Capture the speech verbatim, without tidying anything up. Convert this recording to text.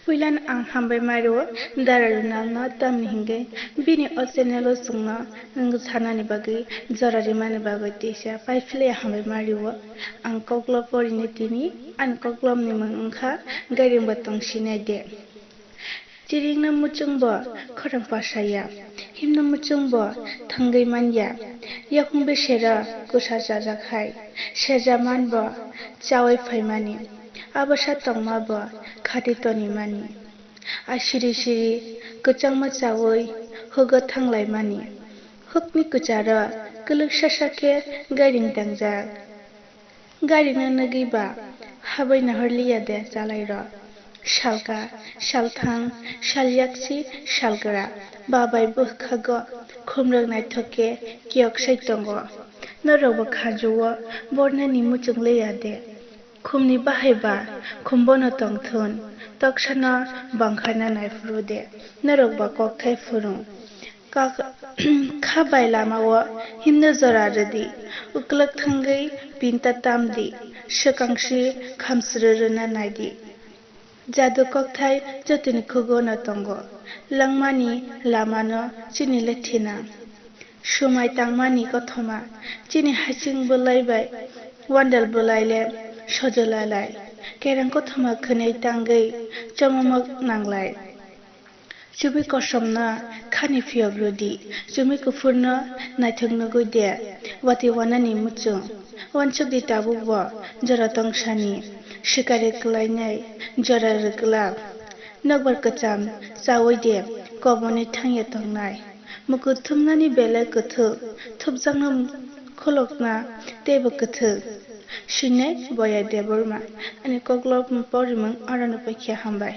Puilan ang hambai ma rio Dara Runalno, tamni hingke bini o channel o chwngno wng sanani bagwi, jora rimani bagwi tisa pai philai hambai ma rio. Ang koklo porini tini, ani koklomni mung wngkha Gairingba Tongsinai De. Chiringno muchungbo khorang pasaya, himno muchungbo thangwi manya. Yakung besero kwsa chajak hai, serja manbo chawi phaimani, abo sa tongmabo khati tonimani. A siri siri kwchangma chawi hugo thanglaimani. Hukni kwcharo kwlwk sasa khe gairing tangjak. Gari no nugwi ba habai nahor liya de chalairok. Salka, salthang, salyaksi, salgra, babai bwkhago khumrok naithok khe kiyok sai tongo. Norok bo khajuo bornani muchung liya de. Khumni bahai ba khum bono tongthun, toksano bangkharna naiphuru de. Norok ba kokthai phuru. Kha bai lamao himno jora rwdi, uklwk thangwi pinta tamdi, swkangsi khamsrw rwna naidi. Jadu kokthai jotoni khugono tongo, langmani lamano chini lethina. Swmai tangmani kothoma, chini hasing bwlai bai wandal bwlai le sojolalai, kerang kothoma khwnwi tangwi chomomok nanglai. Chumi kosomno khani phiyok rwdi, chumi kuphurno naithok nugwi de, wati wanani muchung. Wansukdi tabukbo jora tongsani, sikari kwlainai jora rwgwlak. Nokbar kwcham chawi de, koboni thangya tongnai. Mukur thumnani belai kwthwk, thupjakno khulokna teibo kwthwk. Sinai Boya Debbarma. Ani koklop porimung aroni paikha, hambai.